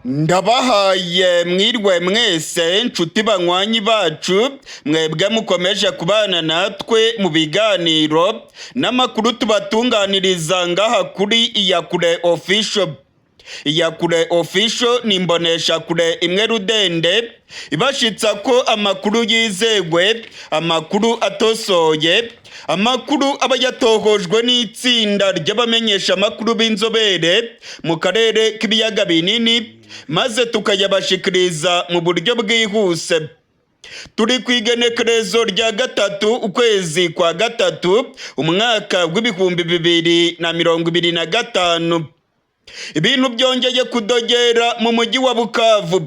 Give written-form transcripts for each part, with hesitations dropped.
Ndabahaye mwirwe mwese, nshuti banywanyi bacu, mwebwe mukomeje kubana natwe mu biganiro n'amakuru tubatunganiriza ngaha kuri Iyakure Official. Iyakure Official ni imboneshakure imwe rudende ibashitsa ko amakuru yizewe, amakuru atosoye, amakuru aba yatohojwe n'itsinda ry'abamenyeshamakuru b'inzobere mu karere k'ibiyaga binini, maze tukayabashikiriza mu buryo bwihuse. Turi ku igenekerezo rya 3, ukwezi kwa 3, umwaka w'2025. Ibintu byongeye kudogera mu mujyi wa Bukavu.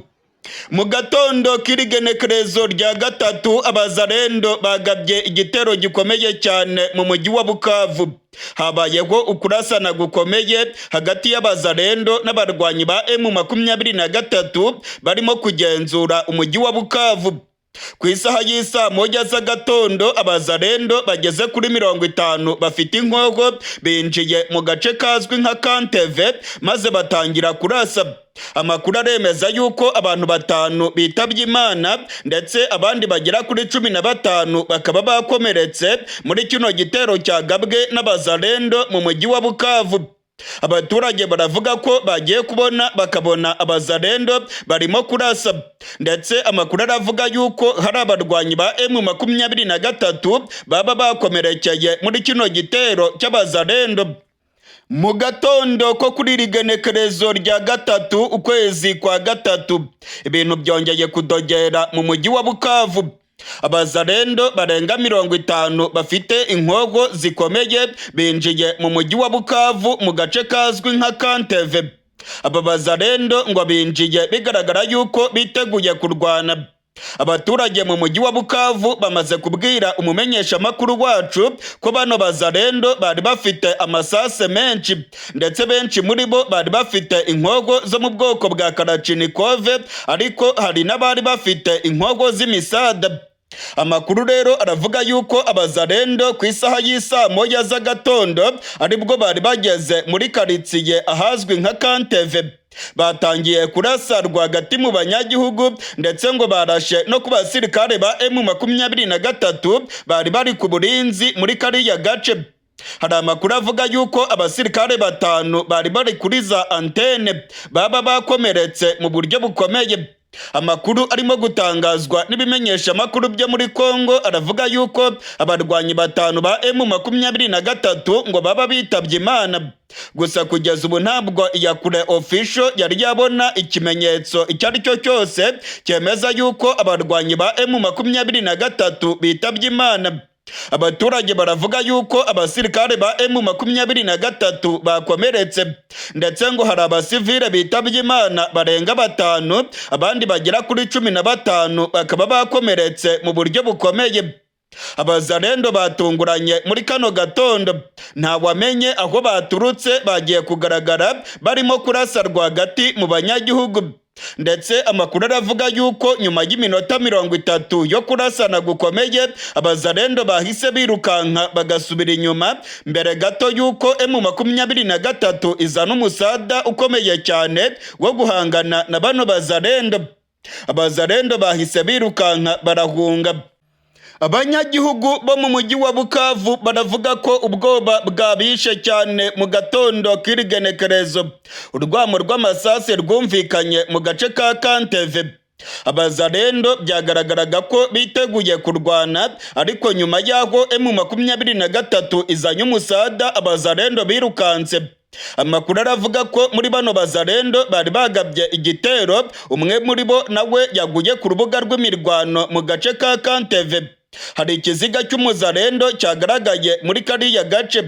Mu gatondo k'iri genekerezo rya 3, abazarendo bagabye igitero gikomeye cyane mu mujyi wa Bukavu. Habayeho ukurasana gukomeye hagati y'abazarendo n'abarwanyi ba M23 barimo kugenzura umujyi wa Bukavu. Ku isaha y'isaa 1 z'agatondo, abazarendo bageze kuri 50 bafite inkoho binjiye mu gace kazwi nka Kanteve, maze batangira kurasa. Amakuru aremeza yuko abantu batanu bitabye Imana, ndetse abandi bagera kuri 15 bakaba bakomeretse muri kino gitero cyagabwe n'abazarendo mu mujyi wa Bukavu. Abaturage baravuga ko bagiye kubona bakabona abazarendo barimo kurasa, ndetse amakuru aravuga yuko hari abarwanyi ba M23 baba bakomerekeye muri kino gitero cy'abazarendo. Mu gatondo ko kuri iri genekerezo rya 3, ukwezi kwa 3, ibintu byongeye kudogera mu mujyi wa Bukavu. Abazarendo barenga 50 bafite inkoho zikomeye binjiye mu mujyi wa Bukavu mu gace kazwi nka Kanteve. Aba bazarendo ngo binjiye bigaragara yuko biteguye kurwana. Abaturage mu mujyi wa Bukavu bamaze kubwira umumenyeshamakuru wacu ko bano bazarendo bari bafite amasase menshi, ndetse benshi muri bo bari bafite inkoho zo mu bwoko bwa Kalachnikov, ariko hari n'abari bafite inkoho z'imisada. Amakuru rero aravuga yuko abazarendo ku isaha y'isaa 1 z'agatondo aribwo bari bageze muri karitsiye ahazwi nka Kanteve, batangiye kurasa rwagati mu banyagihugu, ndetse ngo barashe no ku basirikare ba M23 bari bari ku burinzi muri kariya gace. Hari amakuru avuga yuko abasirikare batanu bari bari kuri za antene baba bakomeretse mu buryo bukomeye. Amakuru arimo gutangazwa n'ibimenyeshamakuru byo muri Kongo aravuga yuko abarwanyi batanu ba M23 ngo baba bitabye Imana. Gusa kugeza ubu ntabwo Iyakure Official yari yabona ikimenyetso icyo ari cyo cyose cyemeza yuko abarwanyi ba M23 bitabye Imana. Abaturage baravuga yuko abasirikare ba M23 bakomeretse, ndetse ngo hari abasivile bitabye Imana barenga batanu, abandi bagera kuri 15 bakaba bakomeretse mu buryo bukomeye. Abazarendo batunguranye muri kano gatondo, ntawamenye aho baturutse, bagiye kugaragara barimo kurasa rwagati mu banyagihugu. Ndetse amakuru aravuga yuko nyuma y'iminota 30 yo kurasana gukomeye, abazarendo bahise birukanka bagasubira inyuma mbere gato yuko M23 izana umusada ukomeye cyane wo guhangana na bano bazarendo. Abazarendo bahise birukanka barahunga. Abanyagihugu bo mu mujyi wa Bukavu baravuga ko ubwoba bwabishe cyane mu gatondo k'iri genekerezo. Urwamo rw'amasase rwumvikanye mu gace ka Kanteve. Abazarendo byagaragaraga ko biteguye kurwana, ariko nyuma y'aho M23 izanye umusada, abazarendo birukanse. Amakuru aravuga ko muri bano bazarendo bari bagabye igitero, umwe muri bo nawe yaguye ku rubuga rw'imirwano mu gace ka Kanteve. Hari ikiziga cy'umuzarendo cyagaragaye muri kariya gace.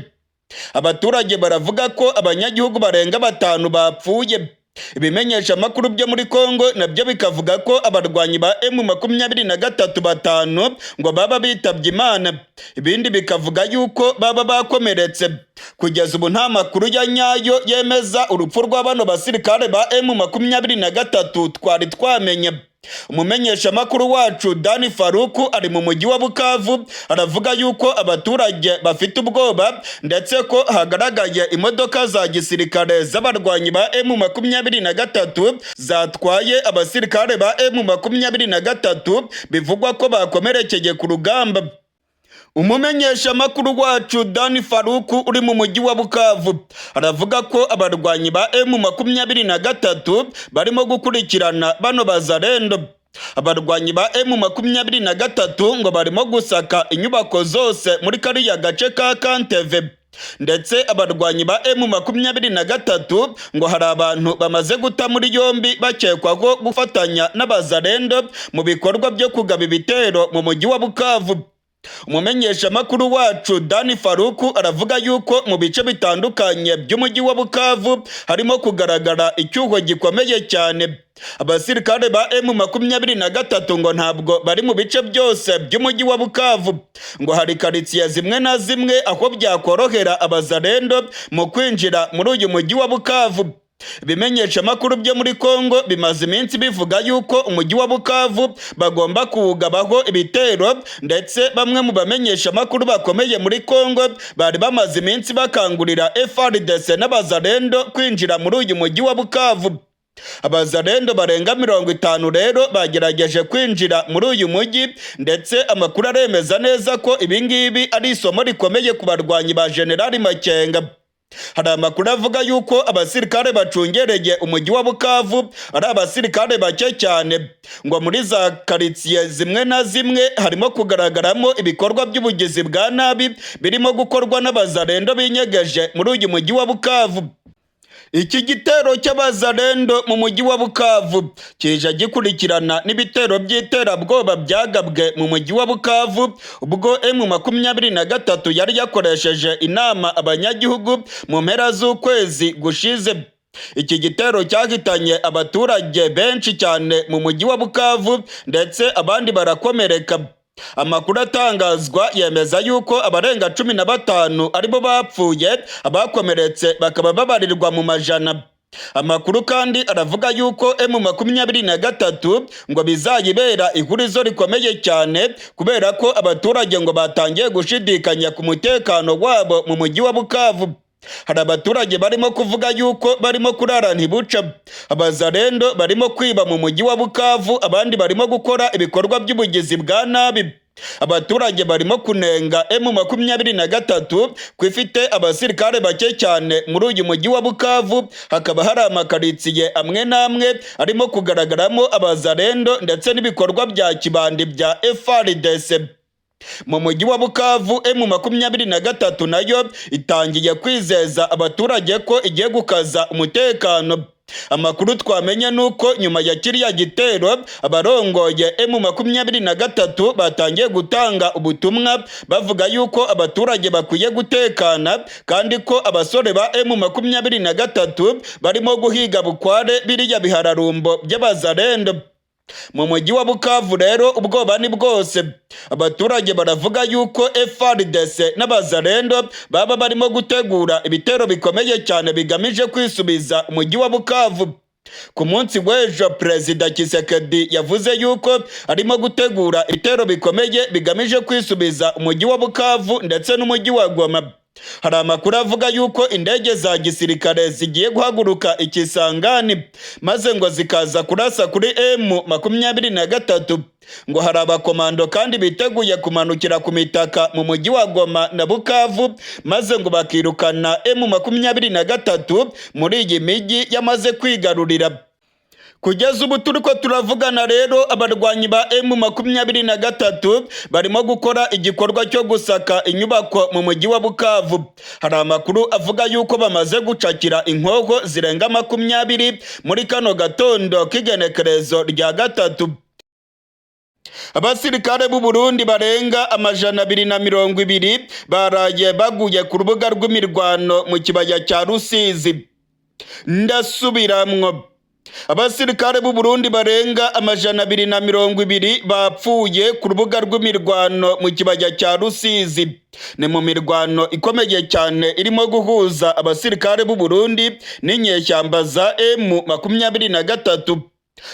Abaturage baravuga ko abanyagihugu barenga batanu bapfuye. Ibimenyesha amakuru byo muri Kongo nabyo bikavuga ko abarwanyi ba M23 batanu ngo baba bitabye Imana, ibindi bikavuga yuko baba bakomeretse. Kugeza ubu nta makuru ya nyayo yemeza urupfu rwa bano basirikare ba M23 twari twamenye. Umumenyeshamakuru wacu Dani Faruku ari mu mujyi wa Bukavu, aravuga yuko abaturage bafite ubwoba, ndetse ko hagaragaye imodoka za gisirikare z'abarwanyi ba M23 zatwaye abasirikare ba M23 bivugwa ko bakomerekeye ku rugamba. Umumenyeshamakuru wacu Dani Faruku uri mu mujyi wa Bukavu aravuga ko abarwanyi ba M23 barimo gukurikirana bano bazarendo. Abarwanyi ba M23 ngo barimo gusaka inyubako zose muri kariya gace ka Kanteve, ndetse abarwanyi ba M23 ngo hari abantu bamaze guta muri yombi bakekwaho gufatanya n'abazarendo mu bikorwa byo kugaba ibitero mu mujyi wa Bukavu. Umumenyeshamakuru wacu Dani Faruku aravuga yuko mu bice bitandukanye by'umujyi wa Bukavu harimo kugaragara icyuho gikomeye cyane. Abasirikare ba M23 ngo ntabwo bari mu bice byose by'umujyi wa Bukavu, ngo hari karitsiye zimwe na zimwe aho byakorohera abazarendo mu kwinjira muri uyu mujyi wa Bukavu. Ibimenyeshamakuru byo muri Kongo bimaze iminsi bivuga yuko umujyi wa Bukavu bagomba kuwugabaho ibitero, ndetse bamwe mu bamenyeshamakuru bakomeye muri Kongo bari bamaze iminsi bakangurira FARDC n'abazarendo kwinjira muri uyu mujyi wa Bukavu. Abazarendo barenga 50 rero bagerageje kwinjira muri uyu mujyi, ndetse amakuru aremeza neza ko ibingibi ari isomo rikomeye ku barwanyi ba Generali Makenga. Hari amakuru avuga yuko abasirikare bacungereye umujyi wa Bukavu ari abasirikare bake cyane, ngo muri za karitsiye zimwe na zimwe harimo kugaragaramo ibikorwa by'ubugizi bwa nabi birimo gukorwa n'abazarendo binyegeje muri uyu mujyi wa Bukavu. Iki gitero cy'abazarendo mu mujyi wa Bukavu kije gikurikirana n'ibitero by'iterabwoba byagabwe mu mujyi wa Bukavu ubwo M23 yari yakoresheje inama abanyagihugu mu mpera z'ukwezi gushize. Iki gitero cyahitanye abaturage benshi cyane mu mujyi wa Bukavu, ndetse abandi barakomereka. Amakuru atangazwa yemeza yuko abarenga 15 aribo bapfuye, abakomeretse bakaba babarirwa mu majana. Amakuru kandi aravuga yuko M23 ngo bizayibera ihurizo rikomeye cyane, kubera ko abaturage ngo batangiye gushidikanya ku mutekano wabo mu mujyi wa Bukavu. Hari abaturage barimo kuvuga yuko barimo kurara ntibuca, abazarendo barimo kwiba mu mujyi wa Bukavu, abandi barimo gukora ibikorwa by'ubugizi bwa nabi. Abaturage barimo kunenga M23 ko ifite abasirikare bake cyane muri uyu mujyi wa Bukavu, hakaba hari amakaritsiye amwe n'amwe arimo kugaragaramo abazarendo ndetse n'ibikorwa bya kibandi bya FARDC. Mu mujyi wa Bukavu, M23 nayo itangiye kwizeza abaturage ko igiye gukaza umutekano. Amakuru twamenye nuko nyuma ya kiriya gitero abarongoye M23 batangiye gutanga ubutumwa bavuga yuko abaturage bakwiye gutekana, kandi ko abasore ba M23 barimo guhiga bukware biriya bihararumbo by'abazarendo. Mu mujyi wa Bukavu rero ubwoba ni bwose. Abaturage baravuga yuko FARDC n'abazarendo baba barimo gutegura ibitero bikomeye cyane bigamije kwisubiza umujyi wa Bukavu. Ku munsi w'ejo Perezida Tshisekedi yavuze yuko arimo gutegura ibitero bikomeye bigamije kwisubiza umujyi wa Bukavu ndetse n'umujyi wa Goma. Hari amakuru avuga yuko indege za gisirikare zigiye guhaguruka ikisangani maze ngo zikaza kurasa kuri M23. Ngo hari abakomando kandi biteguye kumanukira ku mitaka mu mujyi wa Goma na Bukavu, maze ngo bakirukana M23 muri iyi mijyi yamaze kwigarurira. Kugeza ubu turiko turavugana rero, abarwanyi ba M23 barimo gukora igikorwa cyo gusaka inyubako mu mujyi wa Bukavu. Hari amakuru avuga yuko bamaze gucakira inkoho zirenga 20 muri kano gatondo k'igenekerezo rya 3. Abasirikare b'u Burundi barenga 220 baraye baguye ku rubuga rw'imirwano mu kibaya cya Rusizi. Ndasubiramwo, abasirikare b'u Burundi barenga 220 bapfuye ku rubuga rw'imirwano mu kibaya cya Rusizi. Ni mu mirwano ikomeye cyane irimo guhuza abasirikare b'u Burundi n'inyeshyamba za M23.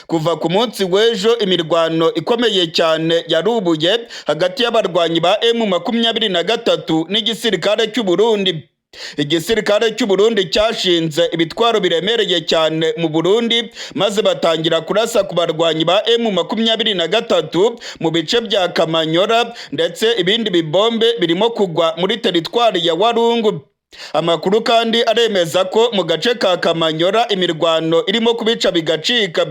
Kuva ku munsi w'ejo, imirwano ikomeye cyane yarubuye hagati y'abarwanyi ba M23 n'igisirikare cy'u Burundi. Igisirikare cy'u Burundi cyashinze ibitwaro biremereye cyane mu Burundi, maze batangira kurasa ku barwanyi ba M23 mu bice bya Kamanyora, ndetse ibindi bibombe birimo kugwa muri teritwari ya Walungu. Amakuru kandi aremeza ko mu gace ka Kamanyora imirwano irimo kubica bigacika.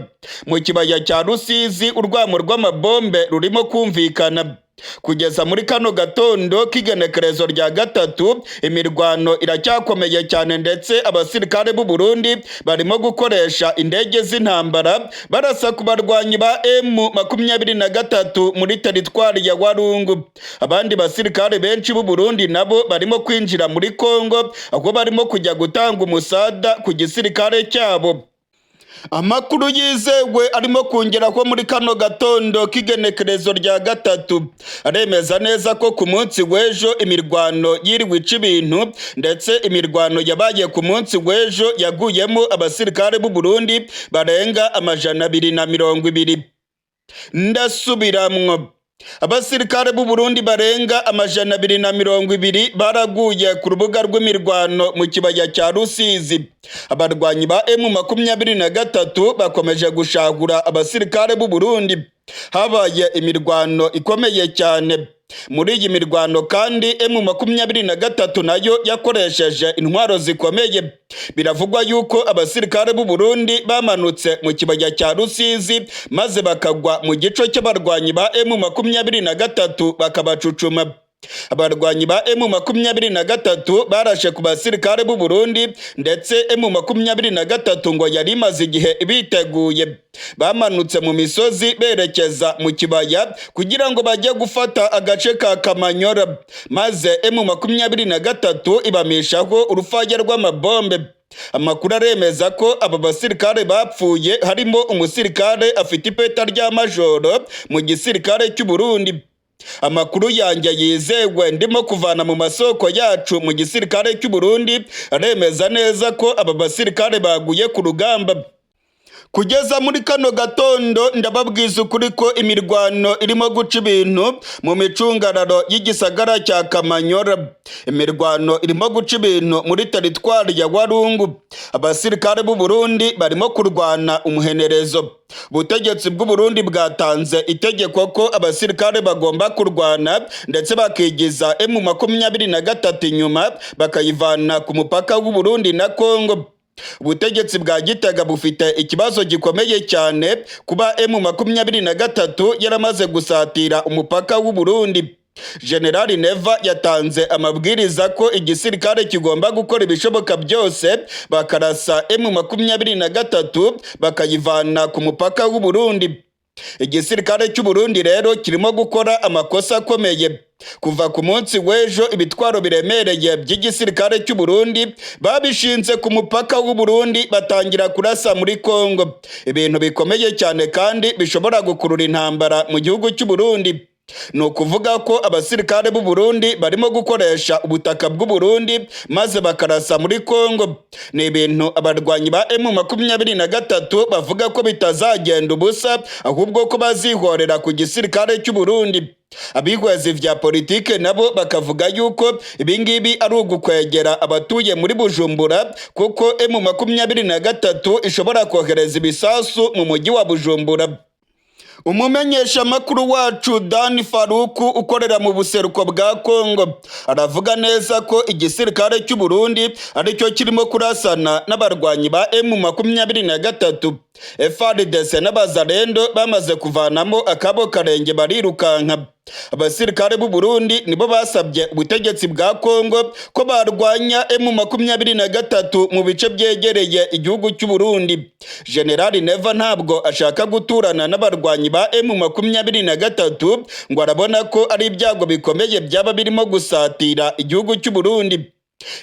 Mu kibaya cya Rusizi urwamo rw'amabombe rurimo kumvikana. Kugeza muri kano gatondo k'igenekerezo rya 3, imirwano iracyakomeye cyane, ndetse abasirikare b'u Burundi barimo gukoresha indege z'intambara barasa ku barwanyi ba M23 muri teritwari ya Walungu. Abandi basirikare benshi b'u Burundi nabo barimo kwinjira muri Kongo, aho barimo kujya gutanga umusada ku gisirikare cyabo. Amakuru yizewe arimo kongera ko muri kano gatondo k'igenekerezo rya 3 aremeza neza ko ku munsi w'ejo imirwano yiriwe ica ibintu, ndetse imirwano yabaye ku munsi w'ejo yaguyemo abasirikare b'u Burundi barenga 220. Ndasubiramwo, abasirikare b'u Burundi barenga 220 baraguye ku rubuga rw'imirwano mu kibaya cya Rusizi. Abarwanyi ba M23 bakomeje gushagura abasirikare b'u Burundi. Habaye imirwano ikomeye cyane. Muri iyi mirwano kandi M23 nayo yakoresheje intwaro zikomeye. Biravugwa yuko abasirikare b'u Burundi bamanutse mu kibaya cya Rusizi, maze bakagwa mu gico cy'abarwanyi ba M23 bakabacucuma. Abarwanyi ba M23 barashe ku basirikare b'u Burundi, ndetse M23 ngo yari imaze igihe biteguye. Bamanutse mu misozi berekeza mu kibaya kugira ngo bajye gufata agace ka Kamanyora, maze M23 ibamishaho urufaya rw'amabombe. Amakuru aremeza ko aba basirikare bapfuye harimo umusirikare afite ipeta rya majoro mu gisirikare cy'u Burundi. Amakuru yanjye yizewe ndimo kuvana mu masoko yacu mu gisirikare cy'u Burundi aremeza neza ko aba basirikare baguye ku rugamba. Kugeza muri kano gatondo, ndababwiza ukuri ko imirwano irimo guca ibintu mu micungararo y'igisagara cya Kamanyora. Imirwano irimo guca ibintu muri teritwari ya Walungu. Abasirikare b'u Burundi barimo kurwana umuhenerezo. Ubutegetsi bw'u Burundi bwatanze itegeko ko abasirikare bagomba kurwana, ndetse bakigiza M23 inyuma, bakayivana ku mupaka w'u Burundi na Kongo. Ubutegetsi bwa Gitega bufite ikibazo gikomeye cyane kuba M23 yaramaze gusatira umupaka w'u Burundi. Generali Neva yatanze amabwiriza ko igisirikare kigomba gukora ibishoboka byose bakarasa M23, bakayivana ku mupaka w'u Burundi. Igisirikare cy'u Burundi rero kirimo gukora amakosa akomeye. Kuva ku munsi w'ejo, ibitwaro biremereye by'igisirikare cy'u Burundi babishinze ku mupaka w'u Burundi, batangira kurasa muri Kongo. Ibintu bikomeye cyane kandi bishobora gukurura intambara mu gihugu cy'u Burundi. Ni ukuvuga ko abasirikare b'u Burundi barimo gukoresha ubutaka bw'u Burundi maze bakarasa muri Kongo. Ni ibintu abarwanyi ba M23 bavuga ko bitazagenda ubusa, ahubwo ko bazihorera ku gisirikare cy'u Burundi. Abihweza vya politike nabo bakavuga yuko ibingibi ari ugukwegera abatuye muri Bujumbura, kuko M23 ishobora kohereza ibisasu mu mujyi wa Bujumbura. Umumenyeshamakuru wacu Dan Faruku ukorera mu buseruko bwa Kongo aravuga neza ko igisirikare cy'u Burundi aricyo kirimo kurasana n'abarwanyi ba M23. FARDC n'Abazalendo bamaze kuvanamo akabo karenge, barirukanka. Abasirikare b'u Burundi nibo basabye ubutegetsi bwa Kongo ko barwanya M23 mu bice byegereye igihugu cy'u Burundi. General Neva ntabwo ashaka guturana n'abarwanyi ba M23, ngo arabona ko ari ibyago bikomeye byaba birimo gusatira igihugu cy'u Burundi.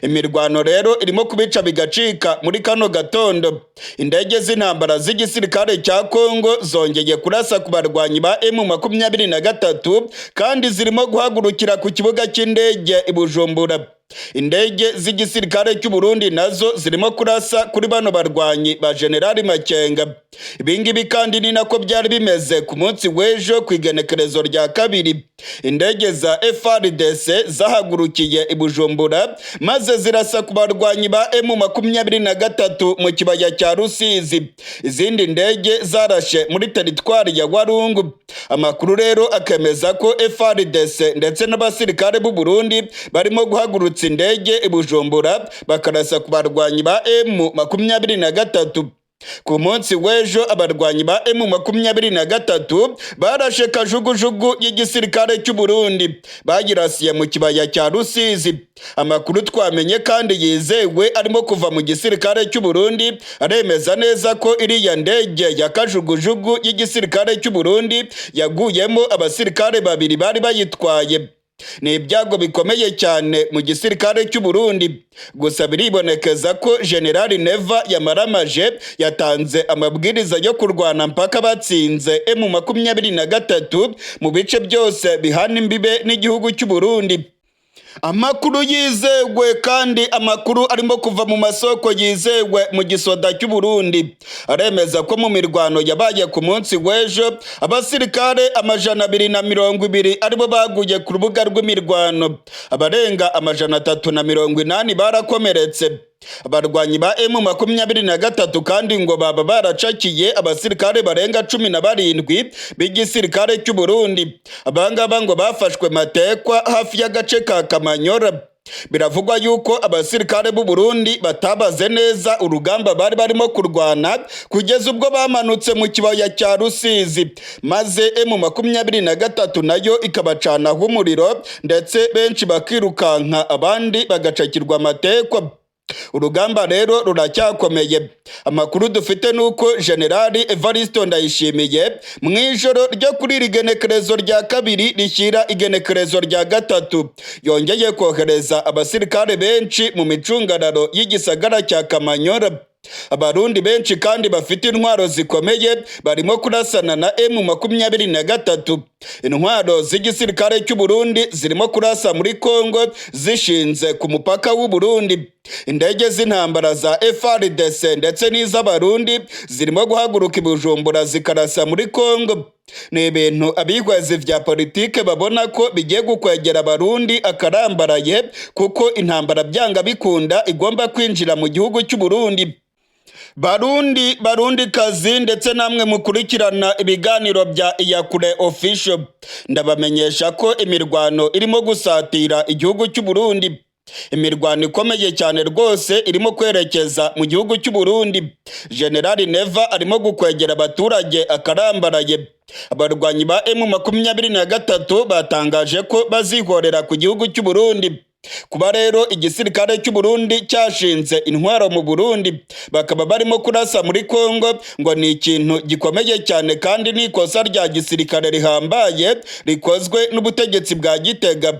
Imirwano rero irimo kubica bigacika muri kano gatondo. Indege z'intambara z'igisirikare cya Kongo zongeye kurasa ku barwanyi ba M23, kandi zirimo guhagurukira ku kibuga cy'indege i Bujumbura. Indege z'igisirikare cy'u Burundi nazo zirimo kurasa kuri bano barwanyi ba Generali Makenga. Ibingibi kandi ni nako byari bimeze ku munsi w'ejo ku igenekerezo rya 2. Indege za FARDC zahagurukiye i Bujumbura maze zirasa ku barwanyi ba M23 mu kibaya cya Rusizi. Izindi ndege zarashe muri teritwari ya Warungu. Amakuru rero akemeza ko FARDC ndetse n'abasirikare b'u Burundi barimo guhagurutsa indege i Bujumbura bakarasa ku barwanyi ba M23. Ku munsi w'ejo abarwanyi ba M23 barashe kajugujugu y'igisirikare cy'u Burundi, bagirasiye mu kibaya cya Rusizi. Amakuru twamenye kandi yizewe arimo kuva mu gisirikare cy'u Burundi aremeza neza ko iriya ndege ya kajugujugu y'igisirikare cy'u Burundi yaguyemo abasirikare babiri bari bayitwaye. Ni ibyago bikomeye cyane mu gisirikare cy'u Burundi. Gusa biribonekeza ko General Neva yamaramaje, yatanze amabwiriza yo kurwana mpaka batsinze M23 mu bice byose bihana imbibe n'igihugu cy'u Burundi. Amakuru yizewe kandi amakuru arimo kuva mu masoko yizewe mu gisoda cy'u Burundi aremeza ko mu mirwano yabaye ku munsi w'ejo abasirikare 220 aribo baguye ku rubuga rw'imirwano, abarenga 380 barakomeretse. Abarwanyi ba M23 kandi ngo baba baracakiye abasirikare barenga 17 b'igisirikare cy'u Burundi. Abangaba ngo bafashwe matekwa hafi y'agace ka Kamanyora. Biravugwa yuko abasirikare b'u Burundi batabaze neza urugamba bari barimo kurwana kugeza ubwo bamanutse mu kibaya cya Rusizi, maze M23 nayo ikabacanaho umuriro, ndetse benshi bakirukanka abandi bagacakirwa amatekwa. Urugamba rero ruracyakomeye. Amakuru dufite nuko Generali Evaristo Ndayishimiye mu ijoro ryo kuri iri genekerezo rya 2 rishyira igenekerezo rya 3 yongeye kohereza abasirikare benshi mu micungararo y'igisagara cya Kamanyora. Abarundi benshi kandi bafite intwaro zikomeye barimo kurasana na M23. Intwaro z'igisirikare cy'u Burundi zirimo kurasa muri Kongo zishinze ku mupaka w'u Burundi. Indege z'intambara za FARDC ndetse n'iz'Abarundi zirimo guhaguruka i Bujumbura zikarasa muri Kongo. Ni ibintu abihwezi vya politike babona ko bigiye gukwegera Abarundi akarambaraye, kuko intambara byanga bikunda igomba kwinjira mu gihugu cy'u Burundi. Barundi, Barundi kazi, ndetse namwe mukurikirana ibiganiro bya Iyakure Official, ndabamenyesha ko imirwano irimo gusatira igihugu cy'u Burundi. Imirwano ikomeye cyane rwose irimo kwerekeza mu gihugu cy'u Burundi. General Neva arimo gukwegera abaturage akarambaraye. Abarwanyi ba M23 batangaje ko bazihorera ku gihugu cy'u Burundi. Kuba rero igisirikare cy'u Burundi cyashinze intwaro mu Burundi bakaba barimo kurasa muri Kongo ngo ni ikintu gikomeye cyane kandi ni ikosa rya gisirikare rihambaye rikozwe n'ubutegetsi bwa Gitega.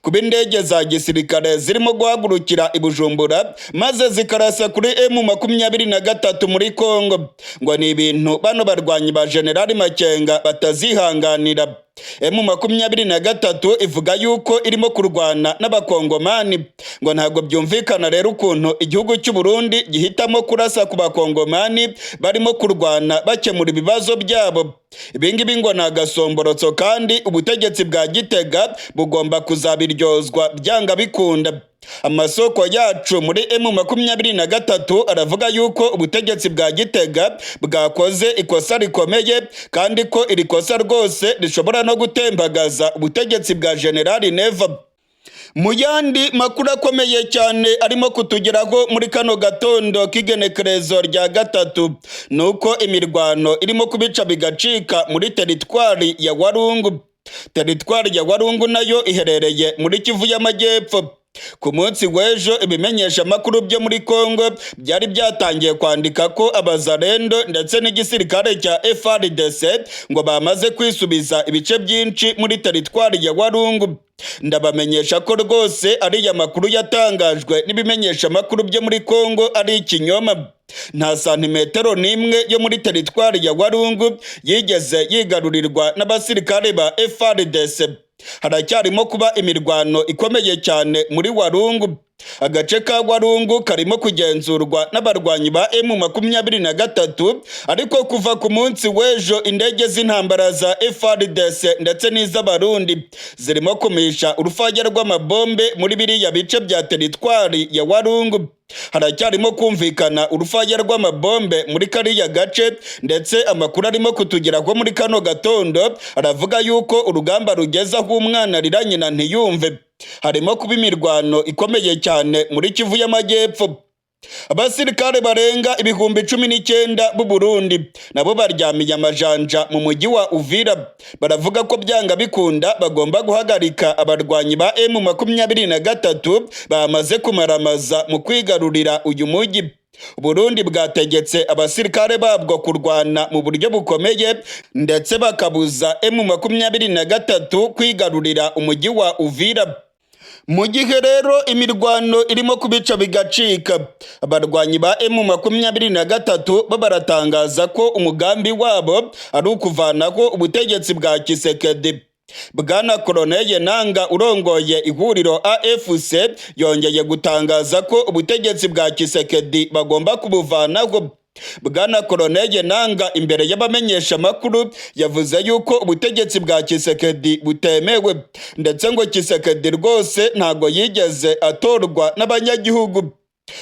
Kuba indege za gisirikare zirimo guhagurukira i Bujumbura maze zikarasa kuri M23 muri Kongo ngo ni ibintu bano barwanyi ba General Makenga batazihanganira. M23 ivuga yuko irimo kurwana n'abakongomani, ngo ntabwo byumvikana rero ukuntu igihugu cy'u Burundi gihitamo kurasa ku bakongomani barimo kurwana bakemura ibibazo byabo. Ibingibi ngo ni agasomborotso kandi ubutegetsi bwa Gitega bugomba kuzabiryozwa byanga bikunda. Amasoko yacu muri M23 aravuga yuko ubutegetsi bwa Gitega bwakoze ikosa rikomeye kandi ko iri kosa rwose rishobora no gutembagaza ubutegetsi bwa General Neva. Mu yandi makuru akomeye cyane arimo kutugeraho muri kano gatondo k'igenekerezo rya 3 nuko imirwano irimo kubica bigacika muri teritwari ya Warungu. Teritwari ya Warungu nayo iherereye muri Kivu y'Amajyepfo. Ku munsi w'ejo ibimenyesha makuru byo muri Kongo byari byatangiye kwandika ko abazarendo ndetse n'igisirikare cya FARDC ngo bamaze kwisubiza ibice byinshi muri teritwari ya Warungu. Ndabamenyesha ko rwose ariya makuru yatangajwe n'ibimenyesha makuru byo muri Kongo ari ikinyoma. Nta santimetero n'imwe yo muri teritwari ya Warungu yigeze yigarurirwa n'abasirikare ba FARDC. Haracyarimo kuba imirwano ikomeye cyane muri Warungu. Agace ka Walungu karimo kugenzurwa n'abarwanyi ba M23, ariko kuva ku munsi w'ejo indege z'intambara za FARDC ndetse n'iz'Abarundi zirimo kumisha urufaya rw'amabombe muri biriya bice bya teritwari ya Walungu. Haracyarimo kumvikana urufaya rw'amabombe muri kariya gace, ndetse amakuru arimo kutugeraho muri kano gatondo aravuga yuko urugamba rugeze aho umwana arira nyina ntiyumve. Harimo kuba imirwano ikomeye cyane muri Kivu y'Amajyepfo. Abasirikare barenga 19,000 b'u Burundi nabo baryamiye amajanja mu mujyi wa Uvira, baravuga ko byanga bikunda bagomba guhagarika abarwanyi ba M23 bamaze kumaramaza mu kwigarurira uyu mujyi. Burundi bwategetse abasirikare babwo kurwana mu buryo bukomeye, ndetse bakabuza M23 kwigarurira umujyi wa Uvira. Mu gihe rero imirwano irimo kubica bigacika, abarwanyi ba M23 bo baratangaza ko umugambi wabo ari ukuvanaho ubutegetsi bwa Tshisekedi. Bwana Corneille Nanga urongoye ihuriro AFC yongeye gutangaza ko ubutegetsi bwa Tshisekedi bagomba kubuvanaho. Bwana Corneille Nanga imbere y'abamenyesha makuru yavuze yuko ubutegetsi bwa Tshisekedi butemewe, ndetse ngo Tshisekedi rwose ntago yigeze atorwa n'abanyagihugu.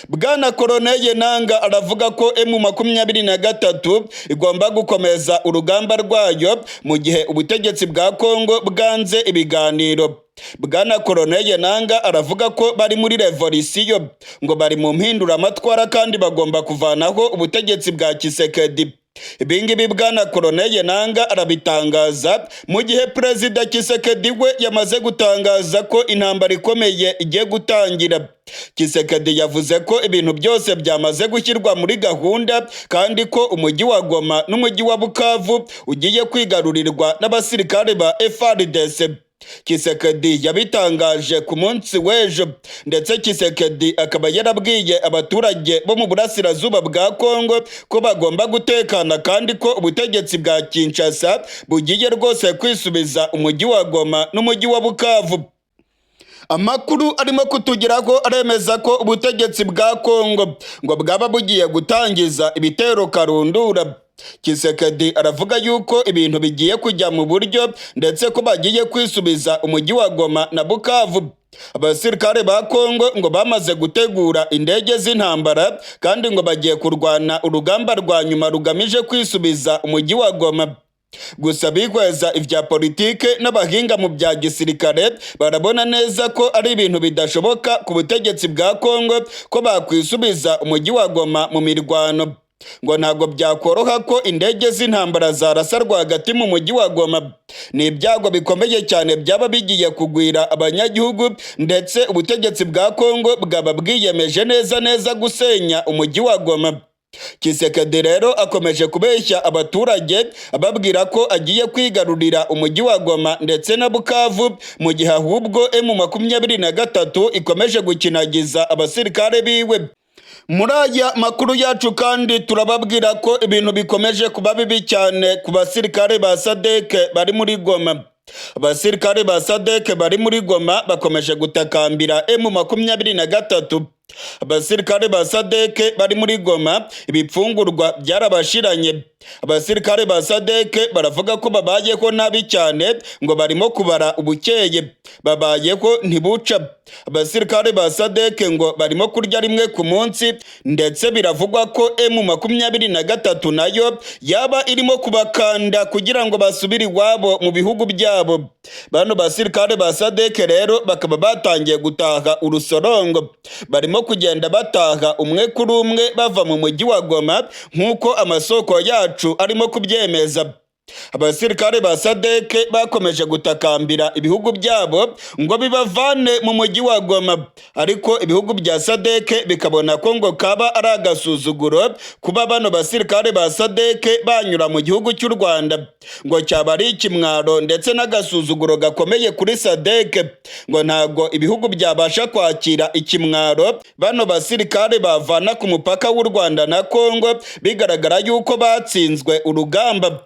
Bwana Corneille Nanga aravuga ko M23 igomba gukomeza urugamba rwayo mu gihe ubutegetsi bwa Kongo bwanze ibiganiro. Bwana Corneille Nanga aravuga ko bari muri revolisiyo, ngo bari mu mpinduramatwara kandi bagomba kuvanaho ubutegetsi bwa Tshisekedi. Ibingibi Bwana Corneille Nanga arabitangaza mu gihe Perezida Tshisekedi we yamaze gutangaza ko intambara ikomeye igiye gutangira. Tshisekedi yavuze ko ibintu byose byamaze gushyirwa muri gahunda, kandi ko umujyi wa Goma n'umujyi wa Bukavu ugiye kwigarurirwa n'abasirikare ba FARDC. Tshisekedi yabitangaje ku munsi w'ejo, ndetse Tshisekedi akaba yarabwiye abaturage bo mu burasirazuba bwa Kongo ko bagomba gutekana, kandi ko ubutegetsi bwa Kinshasa bugiye rwose kwisubiza umujyi wa Goma n'umujyi wa Bukavu. Amakuru arimo kutugeraho aremeza ko ubutegetsi bwa Kongo ngo bwaba bugiye gutangiza ibitero karundura. Tshisekedi aravuga yuko ibintu bigiye kujya mu buryo, ndetse ko bagiye kwisubiza umujyi wa Goma na Bukavu. Abasirikare ba Kongo ngo bamaze gutegura indege z'intambara, kandi ngo bagiye kurwana urugamba rwa nyuma rugamije kwisubiza umujyi wa Goma. Gusa bihweza ibya politike n'abahinga mu bya gisirikare barabona neza ko ari ibintu bidashoboka ku butegetsi bwa Kongo ko bakwisubiza umujyi wa Goma mu mirwano. Ngo ntabwo byakoroha ko indege z'intambara zarasa rwagati mu mujyi wa Goma. Ni ibyago bikomeye cyane byaba bigiye kugwira abanyagihugu, ndetse ubutegetsi bwa Kongo bwaba bwiyemeje neza neza gusenya umujyi wa Goma. Tshisekedi rero akomeje kubeshya abaturage ababwira ko agiye kwigarurira umujyi wa Goma ndetse na Bukavu, mu gihe ahubwo M23 ikomeje gukinagiza abasirikare biwe. Muri aya makuru yacu kandi turababwira ko ibintu bikomeje kuba bibi cyane ku basirikare ba SADC bari muri Goma. Abasirikare ba SADC bari muri Goma bakomeje gutakambira M23. Abasirikare ba SADC bari muri Goma ibifungurwa byarabashiranye. Abasirikare ba SADC baravuga ko babayeho nabi cyane, ngo barimo kubara ubukeye, babayeho ntibuca. Abasirikare ba SADC ngo barimo kurya rimwe ku munsi, ndetse biravugwa ko M23 nayo yaba irimo kubakanda kugira ngo basubire iwabo mu bihugu byabo. Bano basirikare ba SADC rero bakaba batangiye gutaha urusorongo, barimo kugenda bataha umwe kuri umwe bava mu mujyi wa Goma, nk'uko amasoko yacu arimo kubyemeza. Abasirikare ba SADC bakomeje gutakambira ibihugu byabo ngo bibavane mu mujyi wa Goma, ariko ibihugu bya SADC bikabona ko ngo kaba ari agasuzuguro kuba bano basirikare ba SADC banyura mu gihugu cy'u Rwanda. Ngo cyaba ari ikimwaro ndetse n'agasuzuguro gakomeye kuri SADC. Ngo ntabwo ibihugu byabasha kwakira ikimwaro bano basirikare bavana ku mupaka w'u Rwanda na Kongo, bigaragara yuko batsinzwe urugamba.